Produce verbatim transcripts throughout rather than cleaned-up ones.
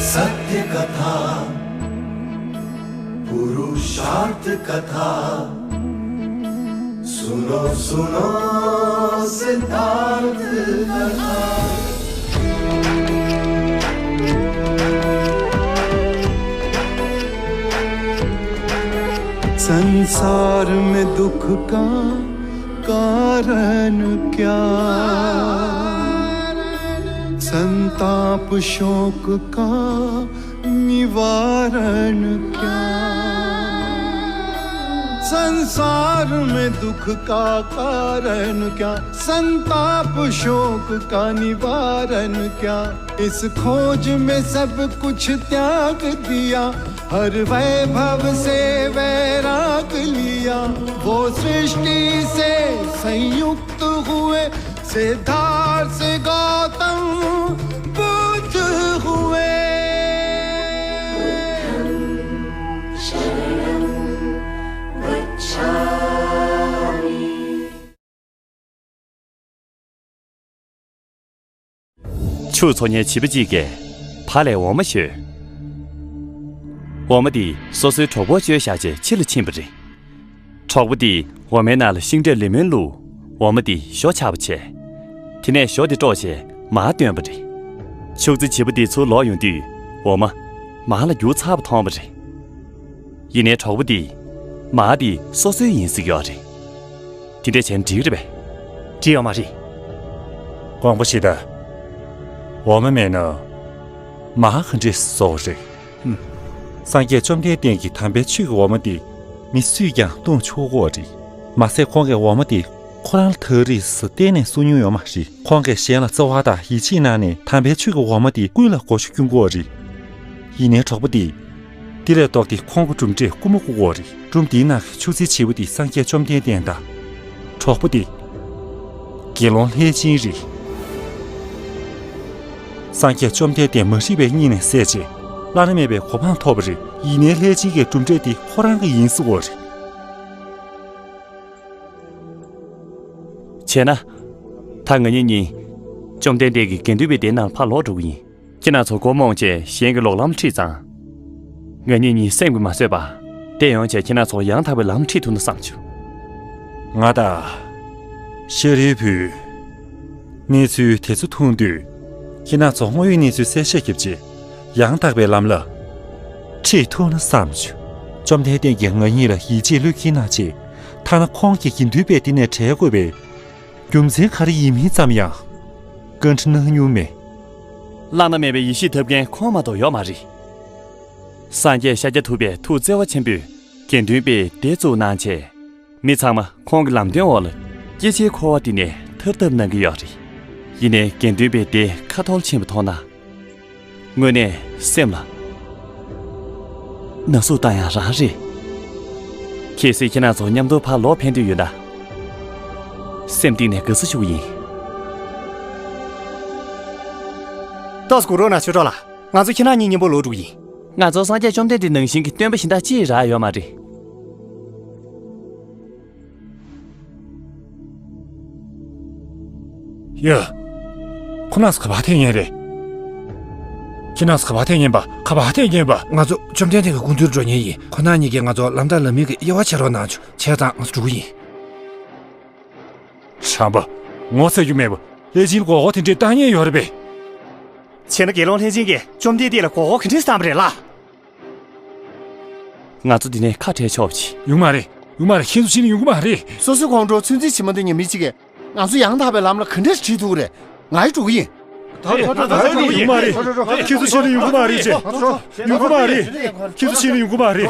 सत्य कथा, पुरुषार्थ कथा, सुनो सुनो सिद्धार्थ कथा। संसार में दुख का कारण क्या? संताप शोक का निवारण क्या? संसार में दुख का कारण क्या? संताप शोक का निवारण क्या? इस खोज में सब कुछ त्याग दिया, हर वैभव से वैराग लिया। वो सृष्टि से संयुक्त हुए, सिद्धार्थ गौतम बुद्ध हुए। ཕྱུགས་འཚོ་མཁན་བྱིས་པ་གཅིག་གིས་བ་ལས་འོ་མ་བཞོས། འོ་མ་དེ་སོ་སོའི་གྲོགས་པོར་བཅོལ་བཞག་རྗེས་ཕྱི་ལ་ཕྱིན་པ་རེད། གྲོགས་པོ་དེས་འོ་མའི་ནང་ལ་ཤིང་འབྲས་ལེ་མོན་བླུགས། འོ་མ་དེ་ཞོ་ཆགས་པ་བྱས། དེ་ནས་ཞོ་དེ་དཀྲོགས་བྱས་མར་བཏོན་པ་རེད། ཕྱུགས་རྫི་བྱིས་པ་དེ་ཚུར་ལོག་ཡོང་དུས་འོ་མ་མར་ལ་རྒྱུག་ཚར་བ་མཐོང་བ་རེད། ཡིན་ནའི་གྲོགས་པོ་དེས་མར་དེ་སོ་སོའི་ཡིན་ཟེར་གྱི་ཡོད་རེད། དེ་འདྲ་བྱས་ན་འགྲིག་རེད་པས། འགྲིག་ཡོད་མ་རེད། དགོངས་པ་བཞེས་དང་། འོ་མ་མེད་ན་མར་ག་འདྲས་བཟོ་དགོས་རེད། ཧུམ། སངས་རྒྱས་བཅོམ་ལྡན་འདས་ཀྱིས་དམ་པའི་ཆོས་ཀྱི་འོ་མ་འདི་མི་སུས་ཀྱང་བཏུང་ཆོག་གི་རེད། མ་ཟད་ཁོང་གིས་འོ་མ་འདི་ཁོ་རང་ལ་ཐག་རིང་ཟེར་གཏན་ནས་གསུང་མྱོང་ཡོད་མ་རེད། ཁོང་གིས་གཞན་ལ་བརྩེ་བ་དང་ཡིད་ཆེས་གནང་ནས་དམ་པའི་ཆོས་ཀྱི་འོ་མ་འདི་ཀུན་ལ་གོ་ཆ་སྐྱོན་གྱི་རེད། ཡིན་ནའི་གྲོགས་པོ་འདིས་དེ་ལས་ལྡོག་སྟེ་ཁོང་གི་གྲུབ་འབྲས་རྐུ་མ་རྐུ་གི་རེད། སྒྲུང་འདིའི་ནང་གི་ཕྱུགས་རྫིའི་བྱིས་པ་འདི་སངས་རྒྱས་བཅོམ་ལྡན་འདས་དང་། གྲོགས་པོ་འདི་དགེ་སློང་ལྷས་སྦྱིན་རེད། སངས་རྒྱས་བཅོམ་ལྡན་འདས་མ་རིག་པའི་གཉིད་ནས་སད་རྗེས་བླ་ན་མེད་པའི་གོ་འཕང་ཐོབ་པ་རེད། ཡིན་ནའི་ལྷས་སྦྱིན་གྱི་གྲུབ་འབྲས་འདི་ཁོ་རང་གི་ཡིན་ཟེར་གྱི་རེད། བྱས་ན། ད་ང་གཉིས་གཉིས་བཅོམ་ལྡན་འདས་ཀྱི་དགེ་འདུན་པའི་སྡེ་ནང་ཕར་ལོག་འགྲོ་གི་ཡིན། ཁྱེད་རྣམ་ཚོ་མགོ་རྨོངས་བྱས་གཞན་གྱི་ལོག་ལམ་ཁྲིད་ཙང་། ང་གཉིས་གཉིས་སེམས་ཀྱིས་མ་བཟོད་པར་བསྡད་ཡོང་བྱས་ཁྱེད་རྣམ་ཚོ་ཡང་དག་པའི་ལམ་ཁྲིད་ཐུབ་ན་བསམ་བྱུང་། ང་དང་། ཤཱ་རིའི་བུས། གནས་ཚུལ་དེ་ཚོ་མཐོང་དུས། ཁྱེད་རྣམ་ཚོ་དངོས་ཡོད་གནས་ཚུལ་གསལ་བཤད་བརྒྱབ་རྗེས། ཡང་དག་པའི་ལམ་ལ། ཁྲིད་ཐུབ་ན་བསམ་བྱུང་། བཅོམ་ལྡན་འདས་ཀྱིས་ང་གཉིས་ལ་ཡིད་ཆེས་བློས་འཁེལ་གནང་རྗེས། ཐ་ན་ཁོང་གི་དགེ་འདུན་པའི་སྡེ་ནས་བྲལ་དགོས་པའི་རྒྱུ་མཚན་ག་རེ་ཡིན་མིན་ཙམ་ཡང་བཀའ་འདྲི་གནང་མྱོང་མེད། བླ་ན་མེད་པའི་ཡེ་ཤེས་ཐབས་མཁན་ཁོང་མ་གཏོགས་ཡོད་མ་རེད། སངས་རྒྱས་ཤཱཀྱ་ཐུབ་པའི་ཐུགས་བརྩེ་བ་ཆེན་པོས་དགེ་འདུན་པའི་སྡེ་བཙུགས་གནང་བྱས། མི་ཚང་མ་ཁོང་གི་ལམ་སྟོན་འོག་ལ་སྐྱེ་ཆེན་འཁོར་བ་འདི་ནས་ཐར་ཐབས་གནང་གི་ཡོད་རེད། ཡིན་ནའི་དགེ་འདུན་པའི་སྡེ་ཁ་འཐོར་ཕྱིན་པ་མཐོང་ན། དངོས་གནས་སེམས་ལ་ན་ཟུག་བཏང་ཡག་རང་རེད། གལ་སྲིད་ཁྱེད་རང་ཚོ་མཉམ་དུ་ཕར་ལོག་ཕན་འདོད་ཡོད་ན། སེམས་གཏིང་ནས་དགའ་བསུ་ཞུ་གི་ཡིན། ཏོག་ཙམ་སྒུག་རོགས་གནང་ཆོས་གྲོགས་ལགས། ང་ཚོ་ཁྱེད་རང་གཉིས་མཉམ་པོ་ལོག་འགྲོ་གི་ཡིན། ང་ཚོ་སངས་རྒྱས་བཅོམ་ལྡན་འདས་ནང་བཞིན་གྱི་སྟོན་པ་གཞན་དག་ཅིག་རག་ཡོད་མ་རེད། ཡ། ཁོ་རྣམ་ཚོ་ག་པར་ཐད་མཁན་རེད། ཁྱེད་རྣམ་ཚོ་ག་པར་ཐད་མཁན་པ། ག་པར་ཐད་མཁན་པ། ང་ཚོ་བཅོམ་ལྡན་འདས་ཀྱི་སྐུ་མདུན་འགྲོ་མཁན་ཡིན། ཁོ་རྣམ་གཉིས་ཀྱིས་ང་ཚོ་ལམ་བདག་ལམ་མིན་གྱི་དབྱེ་བ་ཕྱེ་རོགས་གནང་བྱུང་། བྱས་ཙང་ང་ཚོ་འགྲོ་གི་ཡིན། བྱམས་པ། ངོ་ཚ་རྒྱུ་མེད་པ། ལྷས་སྦྱིན་མགོ་སྐོར་དེ་འདྲས་བཏང་མཁན་ཡོད་རེད་པས། བྱས་ན་དགེ་སློང་ལྷས་སྦྱིན་གྱིས་བཅོམ་ལྡན་འདས་ལ་མགོ་སྐོར་ག་འདྲས་བཏང་བ་རེད་ལགས། ང་ཚོ་འདི་ནས་ཁ་བྲལ་ཆོག་པ་བྱེད། ཡོང་མ་རེད། ཡོང་མ་རེད། ཁྱེད་ཚོ་ཕྱིན་ན་ཡོང་གི་མ་རེད། སོ་སོའི་ཁོང་ཁྲོ་ཚོད་འཛིན་བྱེད་མ་ཐུབ་མཁན་མི་གཅིག་གིས་ང་ཚོ་ཡང་དག་པའི་ལམ་ལ་ག་འདྲས་ཁྲིད་ཐུབ་ཀྱི་རེད། ང་ཡི་འགྲོ་གི་ཡིན། ད་ད་ད་ཡོང་གི་མ་རེད། ཁྱེད་ཚོ་ཕྱིན་ན་ཡོང་གི་མ་རེད་ཅེས། ཡོང་གི་མ་རེད། ཁྱེད་ཚོ་ཕྱིན་ན་ཡོང་གི་མ་རེད།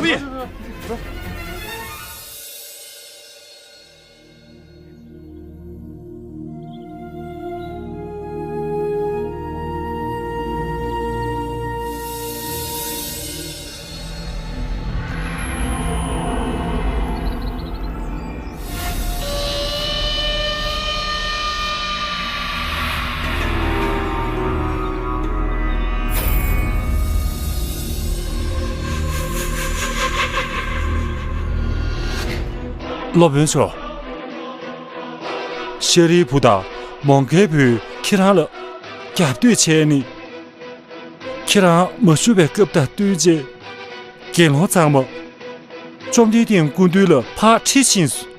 སློབ་དཔོན་མཆོག། ཤཱ་རིའི་བུ་དང་མོའུ་འགལ་བུས་ཁྱེད་རང་ལ་རྒྱབ་གཏོད་བྱས་ནས། ཁྱེད་རང་མ་བཞུགས་པའི་སྐབས་དང་བསྟུན་བྱས། དགེ་སློང་ཚང་མ་བཅོམ་ལྡན་འདས་སྐུ་མདུན་ལ་ཕར་ཁྲིད་ཕྱིན་སོང་།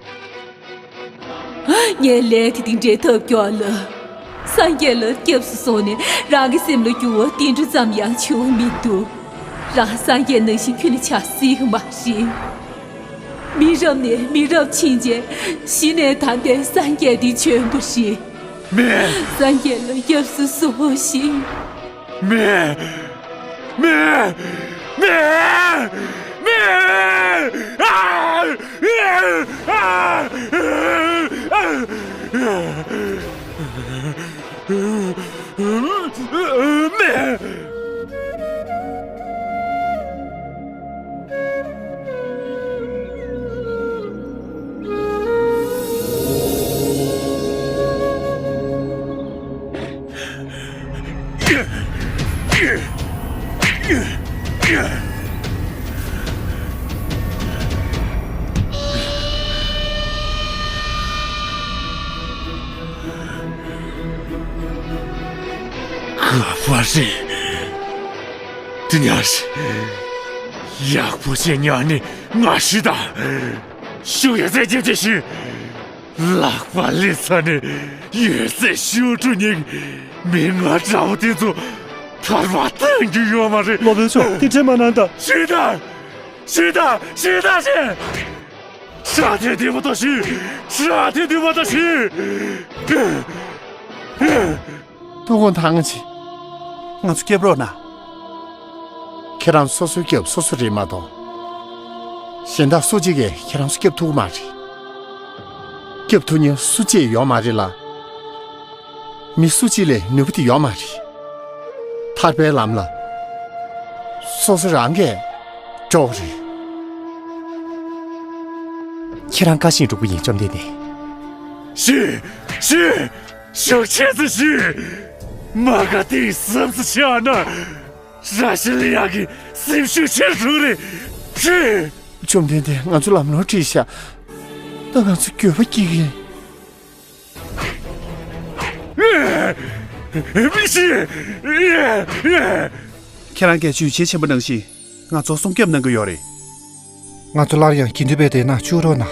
ངའི་ལས་དེ་དེ་འདྲའི་ཐབས་སྐྱོ་ལ། སངས་རྒྱས་ལ་སྐྱབས་སུ་སོང་ནས་རང་གི་སེམས་ལ་འགྱུར་བ་ཏིལ་འབྲུ་ཙམ་ཡང་བྱུང་མི་འདུག། རང་སངས་རྒྱས་ནང་བཞིན་ཁྱོད་ལ་ཆགས་སྲིད་ཀྱི་མ་རེད། མི་རབས་ནས་མི་རབས་ཕྱིན་རྗེས་གཞི་ནས་དམ་པའི་སངས་རྒྱས་འདི་བྱོན་པ་རེད། མེད། སངས་རྒྱས་ལ་སྐྱབས་སུ་སོང་ཞིག། མེད། མེད། མེད། མེད། ཨ། ཨ། ཨ། མེད། ག་པར་རེད། དེ་ཉག་ཡག་པོ་བྱས་ཉག་ནི་ང་ཤི་ད། ཤུགས་ཡོད་ཚད་ཀྱིས་དེ་བཞིན། ལག་པ་ལས་ཚ་ནས་ཡོད་ཚད་ཤུགས་དྲུག་ཉིད། མི་ང་འདྲ་བོ་དེ་ཚོ་ཐར་པ་གཏོང་རྒྱུ་ཡོད་མ་རེད། སློབ་དཔོན་མཆོག་དེ་འདྲས་མ་གནང་ད། ཤི་ད། ཤི་ད། ཤི་ད་ཤི། ཤ་དེ་དེ་མ་ད་ཤི། ཤ་དེ་དེ་མ་ད་ཤི། ཐུགས་དགོངས་དག་བྱེད། ང་ཚོ་སྐྱབས་རོགས་གནང་། ཁྱེད་རང་སོ་སོའི་སྐྱབས་སོ་སོ་རེད་མ་གཏོགས། གཞན་དག་སུ་གཅིག་གིས་ཁྱེད་རང་ཚོ་སྐྱབས་ཐུབ་ཀྱི་མ་རེད། སྐྱབས་ཐུབ་མཁན་སུ་གཅིག་ཡོད་མ་རེད་ལ། མི་སུ་གཅིག་ལས་ནུས་པ་དེ་ཡོད་མ་རེད། ཐར་པའི་ལམ་ལ་སོ་སོ་རང་གིས་འགྲོ་དགོས་རེད། ཁྱེད་རང་བཀའ་བཞིན་སྒྲུབ་ཀྱི་ཡིན། བཅོམ་ལྡན་འདས། ཤི། ཤི། ཤུགས་ཆེ་ཙམ་ཤི། མ་ག་དེའི་སེམས་སུ་ཆགས་ན། ར་ཤི་ལི་ཡ་གི་སེམས་ཤུགས་ཆེར་འགྲོ་རེད། ཤི། བཅོམ་ལྡན་འདས། ང་ཚོ་ལམ་ལྷོང་ཁྲིད་ཤག། ད་ང་ཚོ་འགྱོད་པ་སྐྱེ་གི་ཡིན། མི་ཤི། ཁྱེད་རང་གིས་ཇུས་ཆེན་བྱས་པ་ནང་བཞིན། ང་ཚོ་སྲུང་སྐྱོབ་གནང་གི་ཡོད་རེད། ང་ཚོ་སླར་ཡང་དགེ་འདུན་པའི་སྡེ་ནང་བཅུག་རོགས་གནང་།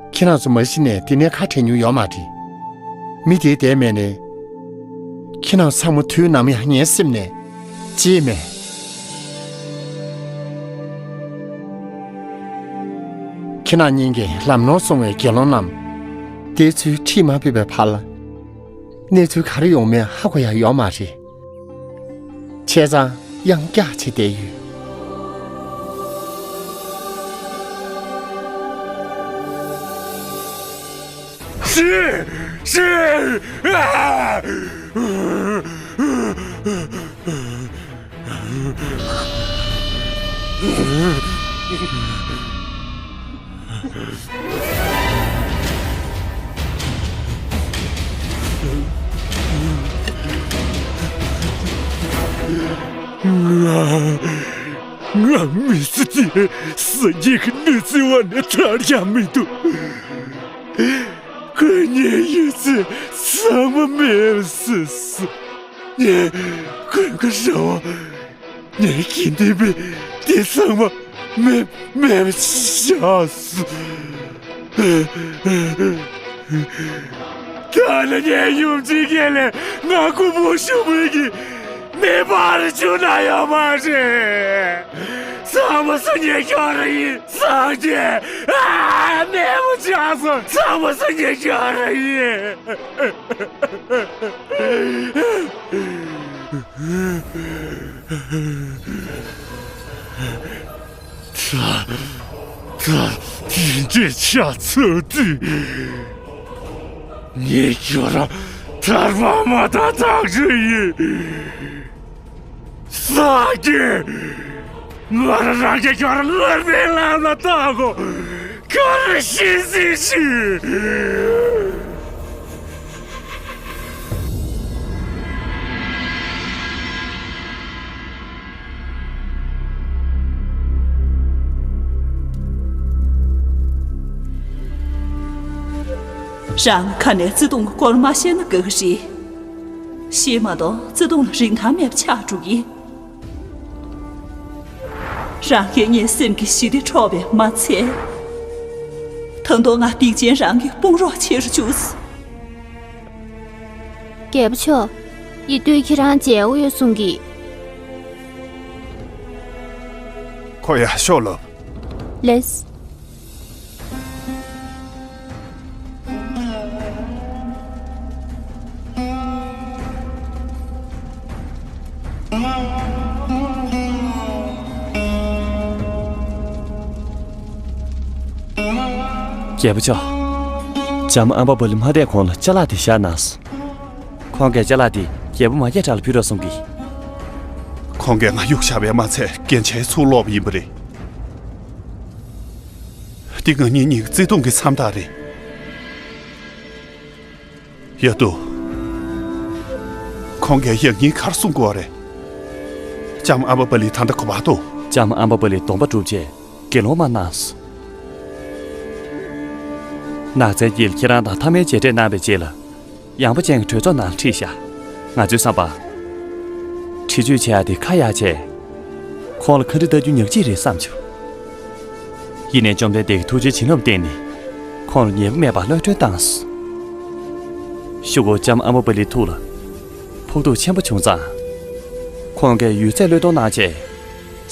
ཁྱེད་རང་ཚོ་མ་གཞི་ནས་འདི་ནས་ཁ་བྲལ་མྱོང་ཡོད་མ་རེད། མི་དེའི་སྡེ་མེད་ནས། ཁྱེད་རང་ཚང་མ་དུས་ནམ་ཡང་ངའི་སེམས་ནས་བརྗེད་མེད། ཁྱེད་རང་གཉིས་ཀྱིས་ལམ་ནོར་སོང་བའི་དགེ་སློང་རྣམས། དེ་ཚོའི་ཁྲིད་མ་ཕེབས་པའི་བར་ལ། གནས་ཚུལ་ག་རེ་ཡོང་མིན་ཧ་གོ་ཡ་ཡོད་མ་རེད། བྱས་ཙང་ཡང་བསྐྱར་བྱས་བསྡད་ཡོད། ཤི། ཤི། ཨ། ང་ང་མི་ཚེ་འདི་སངས་རྒྱས་ཀྱི་གནོད་འཚེ་བ་ནས་ཐར་ཡ་མི་འདུག། ཁོས་ངའི་ཡོད་ཚད་ཚང་མ་མེད་པ་བཟོས་སོང་། ངས་གོན་ཁ་ར་བ། ངའི་དགེ་འདུན་པའི་དེ་ཚང་མ་མེད་མེད་པ་བྱས་སོང་། ད་ནི་ངའི་ཡུམ་ཆེན་ཁྱེད་ལས་ང་སྐུ་ཕུང་ཞུ་མི་གི་མེ་འབར་བཅུག་ན་ཡོད་མ་རེད། ཚང་མ་སངས་རྒྱས་ཁྱོད་རང་ཡིན། སངས་རྒྱས། ཨ། མེད་པ་བྱས་སོང་། ཚང་མ་སངས་རྒྱས་ཁྱོད་རང་ཡིན། ད་ད་དེ་འདྲའི་ཆ་ཚང་དུས། ངས་ཁྱོད་རང་ཐར་པ་མ་ཐར་ཐག་ཆོད་ཡིན། སངས་རྒྱས། ང་རང་རང་གིས་ཁྱོད་རང་སྔར་མེད་ལམ་ལ་བཏང་གོ། ཁྱོད་རང་ཤི་སྲིད་ཤི། རང་ཁ་ནས་བརྩེ་དུང་གི་སྐོར་མ་བཤད་ན་དགའ་གི་རེད། ཤེས་མ་གཏོགས་བརྩེ་དུང་ལ་རིན་ཐང་མེད་པ་ཆགས་འགྲོ་གི། རང་གིས་ངའི་སེམས་ཀྱི་ཞི་བདེ་འཕྲོག་པས་མ་ཚད། ད་དུང་ང་སྡིག་ཅན་རང་གི་དཔུང་རོགས་བྱེད་རུ་བཅུག་རྒྱལ་པོ་མཆོག་ཡིད་སྡུག་ཁྱེད་རང་མཇལ་འོས་གསུང་གི། ཁོ་ཡར་ཤོག་ལབ། ལེས། རྒྱལ་པོ་མཆོག་ལྕམ་ཨམ་བ་པ་ལི་མ་བསྡད་གོང་ལ་ཅ་ལག་དེ་བཞག་གནང་སོང་། ཁོང་གིས་ཅ་ལག་དེ་རྒྱལ་པོ་མ་སྐྱེས་དགྲ་ལ་ཕུལ་རོགས་གསུང་གི། ཁོང་གིས་ང་གཡུགས་བཞག་པས་མ་ཚད་རྒྱན་ཆའི་ཚུར་སློག་པ་ཡིན་པ་རེད། འདི་ང་གཉིས་གཉིས་ཀྱི་བརྩེ་དུང་གི་མཚམས་རྟགས་རེད། ཡ་དུ། ཁོང་གིས་ཡང་སྙིང་ཁར་གསུང་དགོས་རེད། ལྕམ་ཨམ་བ་པ་ལི་ད་ལྟ་ག་པར་འདུག་ལྕམ་ཨམ་བ་པ་ལི་སྡོམ་པ་གྲུབ་རྗེས་དགེ་སློང་མ་གནང་སོང་། ནགས་ཚལ་དཀྱིལ་ཁྱེད་རང་དང་མཐའ་མའི་མཇལ་འཕྲད་གནང་བའི་རྗེས་ལ། ཡངས་པ་ཅན་གྱི་གྲོས་ཚོགས་ནང་ལ་ཁྲིད་བཞག་ང་ཚོའི་བསམ་པར། འཁྲིལ་གཅོད་བྱེད་ཡག་དེ་ཁ་ཡག་བྱས། ཁོང་ལ་ཁ་འདྲི་ལྟ་རྒྱུ་ཉག་གཅིག་རེད་བསམ་བྱུང་། ཡིན་ནའི་བཅོམ་ལྡན་འདས་ཀྱི་ཐུགས་རྗེའི་བྱིན་རླབས་བརྟེན་ནས། ཁོང་ལ་ཉེས་པ་མེད་པར་གློད་གྲོལ་བཏང་སོང་། གཞུག་གུ་ལྕམ་ཨ་མ་པ་ལིའི་ཐུགས་ལ་ཕོག་ཐུག་ཆེན་པོ་བྱུང་ཙང་། ཁོང་གིས་ཡོད་ཚད་བློས་གཏོང་གནང་བྱས།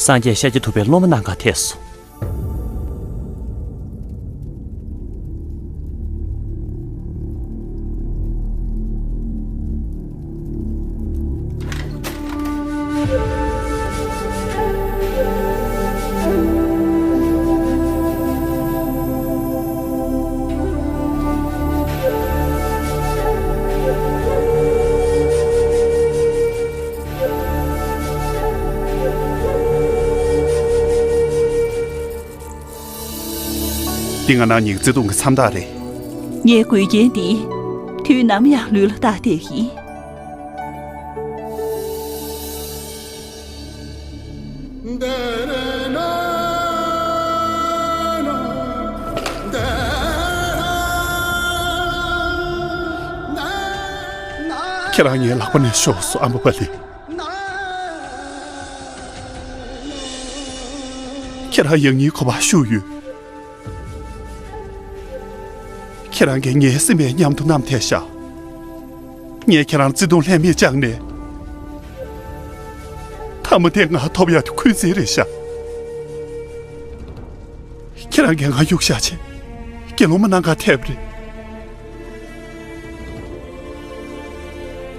སངས་རྒྱས་ཤཱཀྱ་ཐུབ་པའི་སློབ་མ་རྣམས་ག་ཐད་སོང་། འདི་ང་རང་གཉིས་ཀྱི་བརྩེ་དུང་གི་མཚམས་རྟགས་རེད། ངའི་མགུལ་རྒྱན་འདི་དུས་ནམ་ཡང་ལུས་ལ་བཏགས་བསྡད་ཀྱི། ཁྱེད་རང་ངའི་ལག་པ་ནས་ཤོར་སོང་ཨ་མ་པ་ལི། ཁྱེད་རང་ཡང་སྙིང་ཁོ་པ་ཤུགས་ཡོད། ཁྱེད་རང་གིས་ངའི་སེམས་པའི་མཉམ་དུ་བསྣམས་ཐལ་ཤག་ངས་ཁྱེད་རང་བརྩེ་དུང་ལྷད་མེད་བཅངས་ནས། མཐའ་མ་དེ་ང་ཐོབ་ཡག་དེ་འཁོན་འཛིན་རེད་ཤག་ཁྱེད་རང་གིས་ང་གཡུགས་བཞག་བྱས། དགེ་སློང་མ་ནང་ག་ཐེབས་རེད།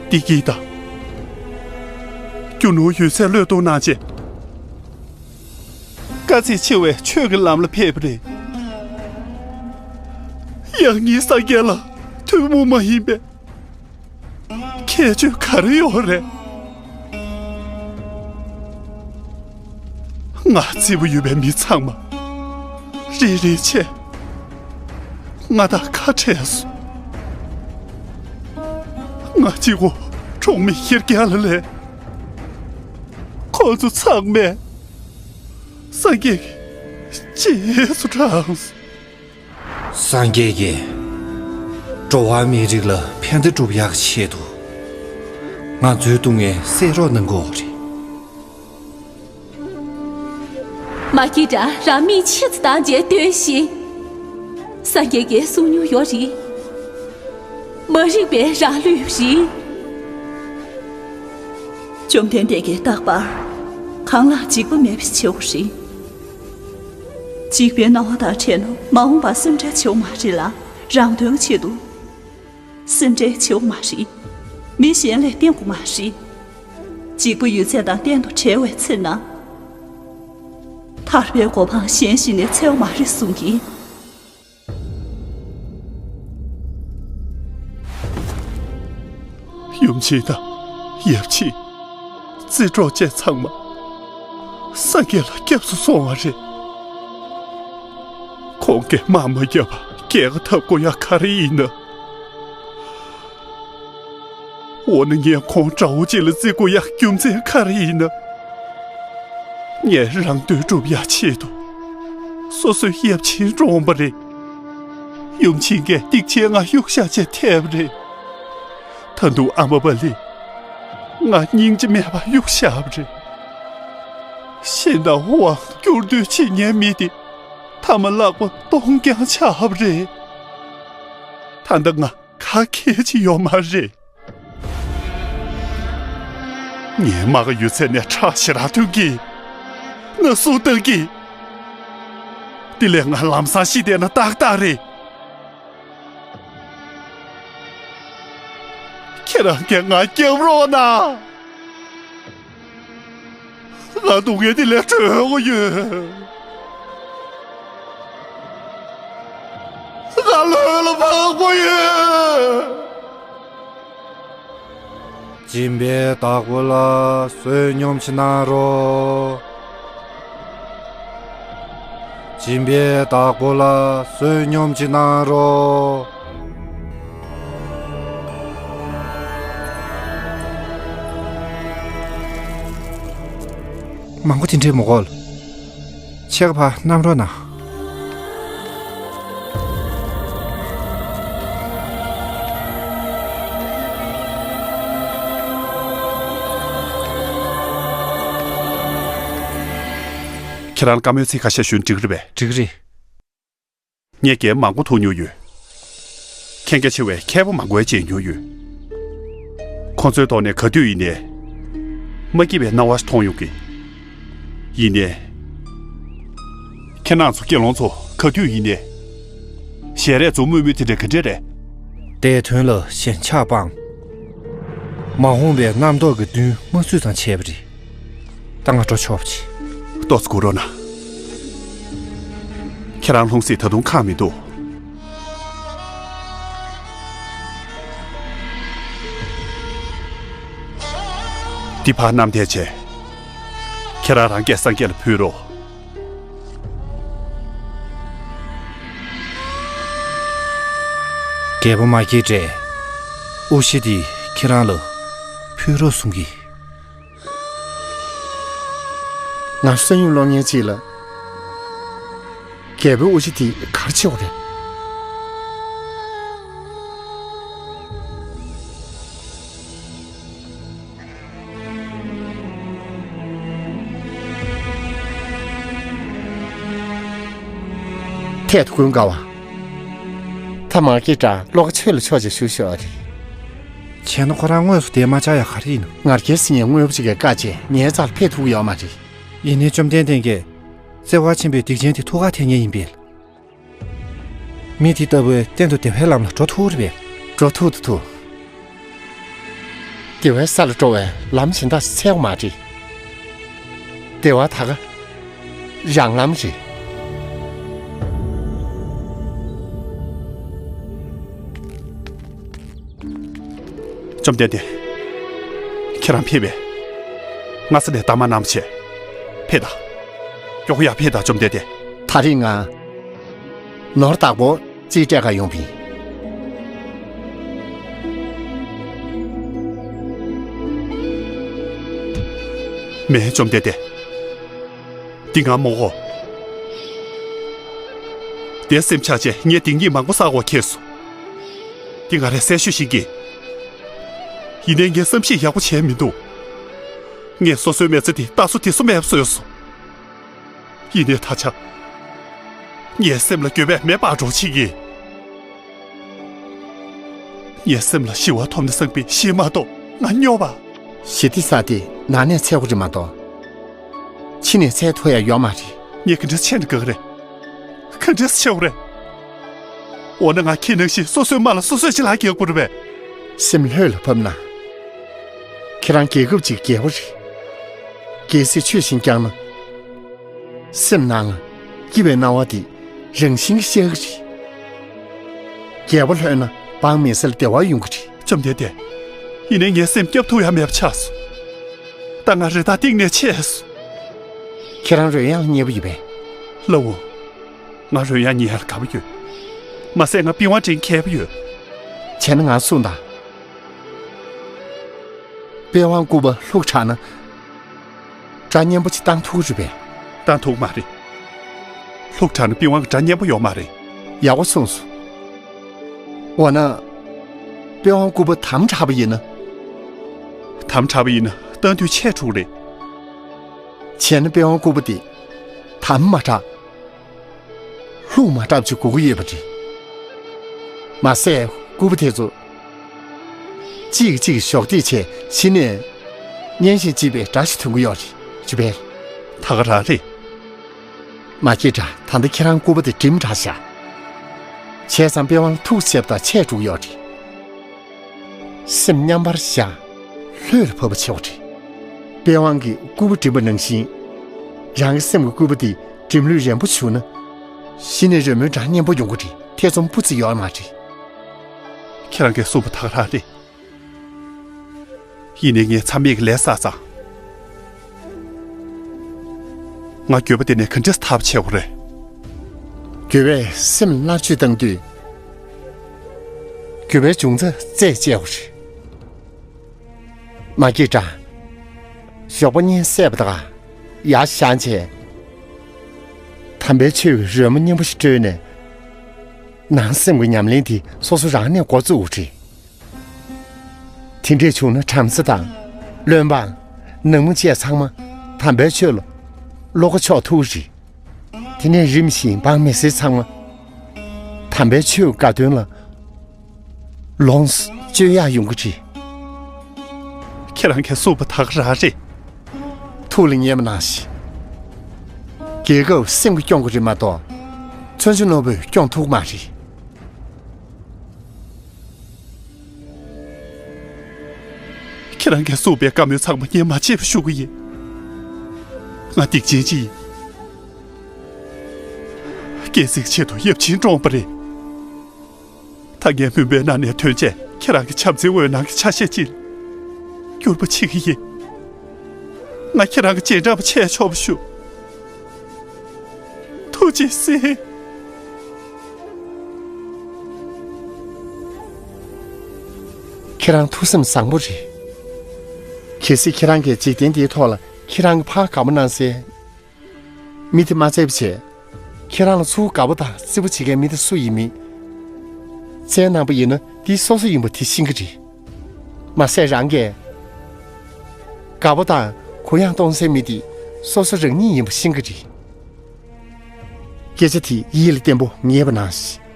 བདེ་སྐྱིད་དང་། རྒྱུ་ནོར་ཡོད་ཚད་བློས་གཏོང་གནང་བྱས། དཀའ་ཚེགས་ཆེ་བའི་ཆོས་ཀྱི་ལམ་ལ་ཕེབས་པ་རེད། ཡང་སྙིང་སངས་རྒྱས་ལ་ཐུན་མོང་མ་ཡིན་པའི་ཁྱད་ཆོས་ག་རེ་ཡོད་རེད། ང་བརྩེ་པོ་ཡོད་པའི་མི་ཚང་མ་རེ་རེ་བྱས་ང་དང་ཁ་བྲལ་སོང་། ང་གཅིག་པོ་གྲོགས་མེད་ཁེར་རྐྱང་ལ་ལས། ཁོ་ཚོ་ཚང་མས་སངས་རྒྱས་ཀྱི་རྗེས་སུ་འབྲངས་སོང་། སངས་རྒྱས་ཀྱིས་འགྲོ་བ་མིའི་རིགས་ལ་ཕན་བདེ་སྒྲུབ་ཡག་ཆེད་དུ་ང་ཚོའི་སྡུག་བསྔལ་སེལ་རོགས་གནང་གི་ཡོད་རེད། མ་སྐྱེས་དགྲ་རང་མིག་ཕྱེད་ཙམ་བཏང་རྗེས་སྟོན་ཞིག་སངས་རྒྱས་ཀྱིས་གསུང་མྱོང་ཡོད་རེད། མ་རིག་པས་རང་བསླུས་པ་རེད། བཅོམ་ལྡན་འདས་ཀྱིས་རྟག་པར་གང་ལའང་འཇིགས་པ་མེད་པ་ཞིག་བྱེད་དགོས་རེད། འཇིགས་པའི་སྣང་བ་དང་བྲལ་ན་མ་འོངས་པར་སེམས་ཁྲལ་བྱེད་དགོས་མ་རེད་ལ། རང་དོན་ཆེད་དུ་སེམས་ཁྲལ་བྱེད་དགོས་མ་རེད། མི་གཞན་ལ་བརྟེན་དགོས་མ་རེད། འཇིགས་པ་ཡོད་ཚད་དང་གཏན་དུ་བྲལ་བའི་ཚེ་ན། ཐར་པའི་གོ་འཕང་གཞན་ཞིག་ནས་འཚོལ་བ་མ་རེད་གསུང་གི། ཡུམ་ཆེན་དང་ཡབ་ཆེན། རྩེ་གྲོགས་བཅས་ཚང་མ་སངས་རྒྱས་ལ་སྐྱབས་སུ་སོང་བ་རེད། ཁོང་གིས་དམག་མ་བརྒྱབ་པར་རྒྱལ་ཁ་ཐོབ་དགོས་ཡག་ག་རེ་ཡིན་ན། འོ་ན་ངས་ཁོང་དགྲ་བོ་གཅིག་ལ་བརྩི་དགོས་ཡག་རྒྱུ་མཚན་ག་རེ་ཡིན་ན། ངས་རང་དོན་སྒྲུབ་ཡག་ཆེད་དུ་སོ་སོའི་ཡབ་ཆེན་བཀྲོངས་པ་རེད། ཡུམ་ཆེན་གྱིས་སྡིག་ཆེན་ང་གཡུག་བཞག་བྱས་ཐལ་བ་རེད། ད་དུང་ཨ་མ་བ་ལི་ང་སྙིང་རྗེ་མེད་པར་གཡུག་བཞག་པ་རེད། གཞན་དང་དབང་བསྒྱུར་འདོད་བྱེད་མཁན་མི་དེ་མཐའ་མ་ལག་པ་སྟོང་རྐྱང་ཆགས་པ་རེད། ད་ལྟ་ང་ག་གལ་ཅི་ཡོད་མ་རེད། ངའི་རྨ་ཁ་ཡོད་ཚད་ནས་ཁྲག་ཞེ་དྲག་ཐོན་གྱི། ན་ཟུག་བཏང་གི། དེ་ལས་ང་ལམ་སང་ཤི་བསྡད་ན་ཏག་ཏག་རེད། ཁྱེད་རང་གིས་ང་སྐྱོབ་རོགས་གནང་། ང་སྡུག་བསྔལ་འདི་ལས་གྲོལ་དགོས་ཡོད། ང་ལྷོད་ལ་བབས་དགོས་ཡོད། སྦྱིན་པའི་བདག་པོ་ལ་བསོད་སྙོམས་ཅིག་གནང་རོགས། སྦྱིན་པའི་བདག་པོ་ལ་བསོད་སྙོམས་ཅིག་གནང་རོགས། མང་པོ་དེ་འདྲའི་མི་དགོས། ཕྱེད་ཀ་ཕར་བསྣམས་རོགས་གནང་། ཁྱེད་རང་ལ་བཀའ་མོལ་ཚིག་ཁ་ཤས་ཞུ་ན་འགྲིག་གི་རེད་པས། འགྲིག་གི་རེད། ངས་རྒྱན་མང་པོ་ཐུག་མྱོང་ཡོད། མཁྱེན་རྒྱ་ཆེ་བའི་མཁས་པ་མང་པོ་མཇལ་མྱོང་ཡོད། ཁོང་ཚོའི་ཐོག་ནས་ག་དུས་ཡིན་ནའི། མ་སྐྱིད་པའི་སྣང་བ་ཞིག་མཐོང་ཡོང་གི། ཡིན་ནའི། ཁྱེད་རང་ཚོ་དགེ་སློང་ཚོ་ག་དུས་ཡིན་ནའི། ཞལ་རས་འཛུམ་དམུལ་དམུལ་དེ་འདྲ་ག་འདྲ་རེད། བརྡའི་དོན་ལ་ཞེན་ཆགས་སྤངས། མ་འོངས་པའི་རྣམ་རྟོག་གི་མདུན་མ་བསུས་ཙང་བྱས་པ་རེད། ད་ང་འགྲོ་ཆོག་པ་བྱེད། ཏོག་ཙམ་སྒུག་རོགས་གནང་། ཁྱེད་རང་ལྷུང་བཟེད་ད་དུང་ཁེངས་མི་འདུག། འདི་ཕར་བསྣམས་བསྡད་བྱས། ཁྱེད་རང་རང་སྐད་སངས་རྒྱས་ལ་ཕུལ་རོགས། རྒྱལ་པོ་མ་སྐྱེས་དགྲས་དབུ་ཞྭ་འདི་ཁྱེད་རང་ལ་ཕུལ་རོགས་གསུང་གི། ང་བསོད་སྙོམས་སློང་མཁན་ཅིག་ལ། རྒྱལ་པོའི་དབུ་ཞྭ་དེ་ག་རེ་བྱེད་དགོས་རེད། ཐད་དུ་དགོན་དགའ་བ། ད་མ་སྐྱེས་དགྲ་བློ་ཁ་ཆོས་ལ་ཕྱོགས་ཅིག་ཞུ་ཤོག་ཨ་རེད། བྱས་ན་ཁོ་རང་དངོས་སུ་བསྡད་མ་བཅུག་ཡ་ག་རེ་ཡིན་ནམ། ང་རྒྱལ་ཟེར་མཁན་དངོས་པོ་ཅིག་གིས་བཀག་བྱས་ངའི་རྩ་ལ་ཕེབས་ཐུབ་ཀྱི་ཡོད་མ་རེད། ཡིན་ནའི་བཅོམ་ལྡན་འདས་ཀྱིས་བརྩེ་བ་ཆེན་པོའི་སྡིག་ཅན་དེ་ཐུགས་ཁ་འཐེན་མཁན་ཡིན་པས། མི་དེ་ལྟ་བུས་གཏན་དུ་བདེ་བའི་ལམ་ལ་འགྲོ་ཐུབ་རེད་པས། འགྲོ་ཐུབ་ཏུ་ཐུབ། བདེ་བའི་ས་ལ་འགྲོ་བའི་ལམ་གཞན་དག་ཞིག་འཚོལ་དགོས་མ་རེད། བདེ་བ་ད་ག་རང་ལམ་རེད། བཅོམ་ལྡན་འདས། ཁྱེད་རང་ཕེབས་པས། སྔ་ས་ནས་གཏའ་མ་གནང་བ་བྱས། ཕེབས་དང་། མགྱོགས་པོ་ཡར་ཕེབས་དང་བཅོམ་ལྡན་འདས། ད་རེས་ང་ནོར་བདག་པོ་རྩིས་སྤྲད་ག་ཡོང་བ་ཡིན། མེད་བཅོམ་ལྡན་འདས། འདི་ང་མོ་གོ། དེ་སེམས་ཆགས་བྱས་ངས་སྡིག་ཉེས་མང་པོ་བསགས་པ་ཁེལ་སོང་། འདི་ང་རས་གསལ་ཤོས་ཤིག་གིས། ཡིན་ནའི་ངས་བསམ་ཤེས་ཡག་པོ་བྱས་མི་འདུག། ངས་སོ་སོའི་མི་ཚེ་འདི་རྟ་སོ་དེ་སོ་མེད་པ་བཟོས་སོང་། ཡིན་ནའི་ད་ཆ། ངའི་སེམས་ལ་འགྱོད་པས་མེ་འབར་འགྲོ་བྱེད་ཀྱི། ངའི་སེམས་ལ་ཞི་བ་ཐོབ་ནས་སངས་པའི་ཞི་མ་གཏོགས་ང་སྨྱོ་བ། ཞི་བདེ་ས་དེ་ནང་ནས་འཚོལ་དགོས་རེད་མ་གཏོགས། ཕྱི་ནས་འཚོལ་ཐུབ་ཡ་ཡོད་མ་རེད། ངས་ག་འདྲས་བྱས་ནས་དགའ་གི་རེད། ག་འདྲས་བྱེད་དགོས་རེད། འོ་ན་ང་ཁྱེད་ནང་བཞིན་སོ་སོའི་རྨ་ལ་སོ་སོས་ཅི་ལག་འགེལ་དགོས་རེད་པས། སེམས་ལྷོད་ལ་ཕབ་ན། ཁྱེད་རང་རྒྱལ་ཁབ་ཅིག་རྒྱལ་པོ་རེད། རྒྱལ་སྲིད་ཆོས་བཞིན་བསྐྱངས་ན། སེམས་ནང་ལ་སྐྱིད་པའི་སྣང་བ་དེ་རང་བཞིན་གྱིས་ཤར་གྱི་རེད། རྒྱལ་པོ་ལྷོད་ན་འབངས་མི་སེར་ལ་བདེ་བ་ཡོང་གི་རེད། བཅོམ་ལྡན་འདས། ཡིན་ནའི་ངའི་སེམས་སྐྱོབ་ཐུབ་ཡ་མེད་པ་ཆགས་སོང་། ད་ང་རེ་ཐག་གཏིང་ནས་ཆད་སོང་། ཁྱེད་རང་རོལ་དབྱངས་ལ་མཉེས་པོ་ཡོད་པས། ལགས་འོང་། ང་རོལ་དབྱངས་ཉན་ཡ་ལ་དགའ་པོ་ཡོད། མ་ཟད་ང་པི་ཝང་འདྲེན་མཁས་པོ་ཡོད། བྱས་ན་ང་གསུངས་དང་། པི་ཝང་སྐུད་པ་ལྷུག་དྲགས་ན། སྒྲ་སྙན་པོ་ཅིག་བཏང་ཐུབ་ཀྱི་རེད་པས། བཏང་ཐུབ་མ་རེད། ལྷུག་དྲགས་ན་པི་ཝང་གི་སྒྲ་སྙན་པོ་ཡོད་མ་རེད། ཡག་པོ་གསུངས་སོང་། འོ་ན། པི་ཝང་སྐུད་པ་དམ་དྲག་པ་ཡིན་ན། དམ་དྲག་པ་ཡིན་ན་ལྟ་འདོད་ཆེ་དྲགས་རེད། བྱས་ན་པི་ཝང་སྐུད་པ་དེ་དམ་མ་དྲག་ལྷུང་མ་དྲག་ཅིག་དགོས་ཀྱི་ཡོད་པ་རེད། མ་ཟད་སྐུད་པ་དེ་ཚོ་གཅིག་གིས་གཅིག་གཞོགས་འདེགས་བྱས་གཞི་ནས་གཉེན་བཞིན་གཅིག་པའི་སྒྲ་ཞིག་ཐོན་གྱི་ཡོད་རེད། ཅི་བས། ད་ག་རང་རེད། མ་སྐྱེས་དགྲ། ད་ལྟ་ཁྱེད་རང་སྐུད་པ་དེ་སྒྲིམ་དྲགས་ཤག་བྱས་ཙང་པི་ཝང་ལ་ཐུགས་ཆད་པ་དང་ཆད་འགྲོ་གི་ཡོད་རེད། སེམས་མཉམ་པར་བཞག་ལྷོད་ལ་བབས་པ་བྱེད་དགོས་རེད། པི་ཝང་གིས་སྐུད་པ་སྒྲིམ་པ་ནང་བཞིན། རང་གི་སེམས་ཀྱི་སྐུད་པ་དེ་སྒྲིམ་ལུགས་རན་པོ་བྱུང་ན། གཞི་ནས་རོལ་མོའི་སྒྲ་སྙན་པོ་ཡོང་གི་རེད། ཐེ་ཚོམ་སྤུ་ཙམ་ཡོད་མ་རེད། ཁྱེད་རང་གིས་གསུངས་པ་ད་ག་རང་རེད། ཡིན་ནའི་ངས་མཚམས་མེད་ཀྱི་ལས་བསགས་ཙང་། ང་འགྱོད་པ་དེ་ནས་ག་འདྲས་ཐར་བ་བྱེད་དགོས་རེད། འགྱོད་པས་སེམས་ལ་བཅོས་བཏང་དུས། འགྱོད་པའི་འབྱུང་རྩ་རྩད་བཅད་དགོས་རེད། མ་སྐྱེས་དགྲ། ཞོགས་པ་གཉིད་སད་པ་དང་ཡར་བཞེངས་བྱས། དམ་པའི་ཆོས་ཀྱི་རོལ་མོ་སྙན་པོ་ཞིག་དཀྲོལ་ནས། ནང་སེམས་ཀྱི་ཉམས་ལེན་དེ་སོ་སོ་རང་ནས་འགོ་བཙུགས་དགོས་རེད། དེ་འདྲས་བྱུང་ན་བྲམ་ཟེ་དང་། བློན་འབངས། ནང་མི་བཅས་ཚང་མ་དམ་པའི་ཆོས་ལ་བློ་ཁ་ཕྱོགས་ཐུབ་ཀྱི་རེད། དེ་ནས་རིམ་བཞིན་འབངས་མི་སེར་ཚང་མ་དམ་པའི་ཆོས་དགའ་སྟོན་ལ་ལོངས་སྤྱོད་ཡག་ཡོང་གི་རེད། ཁྱེད་རང་གིས་གསུངས་པ་ད་ག་རང་རེད། ཐུགས་ལ་ངེས་པ་ནང་བཞིན། རྒྱལ་ཁབ་སེམས་ཀྱིས་སྐྱོང་དགོས་རེད་མ་གཏོགས། མཚོན་ཆ་རྣོ་པོས་སྐྱོང་ཐུབ་ཀྱི་མ་རེད། ཁྱེད་རང་གིས་གསུངས་པའི་བཀའ་མོལ་ཚང་མ་ངས་མ་བརྗེད་པ་ཞུ་གི་ཡིན། ང་སྡིག་ཅན་ཅིག་ཡིན། སྐྱེ་སྲིད་ཆེད་དུ་ཡབ་ཆེན་བཀྲོངས་པ་རེད། ད་ངས་མུན་པའི་ནང་ནས་ཐོན་བྱས་ཁྱེད་རང་གི་བྱམས་བརྩེའི་འོད་སྣང་གི་ཆ་ཤས་ཅིག་འགྱུར་བ་བྱེད་ཀྱི་ཡིན། ང་ཁྱེད་རང་གི་རྗེས་འབྲང་པ་བྱས་ཆོག་པ་ཞུ། ཐུགས་རྗེ་གཟིགས། ཁྱེད་རང་ཐུགས་སེམས་བཟང་པོ་རེད། གལ་སྲིད་ཁྱེད་རང་གིས་འཇིག་རྟེན་འདིའི་ཐོག་ལ་ཁྱེད་རང་གི་ཕར་དགའ་པོ་གནང་སའི་མི་དེ་མ་བཙལ་བ་བྱས། ཁྱེད་རང་ལ་ཚུར་དགའ་པོ་དང་བརྩི་བ་བྱེད་མཁན་མི་དེ་སུ་ཡིན་མིན་བཙལ་གནང་པ་ཡིན་ན། དེ་སོ་སོ་ཡིན་པ་དེ་ཤེས་ཀྱི་རེད། མ་ཟད་རང་གིས་དགའ་པོ་དང་གུ་ཡངས་གཏོང་སའི་མི་དེ་སོ་སོ་རང་ཉིད་ཡིན་པ་ཤེས་ཀྱི་རེད། སྐད་ཆ་དེ་ཡིད་ལ་བརྟན་པོ་ངེས་པ་གནང་ཞིག།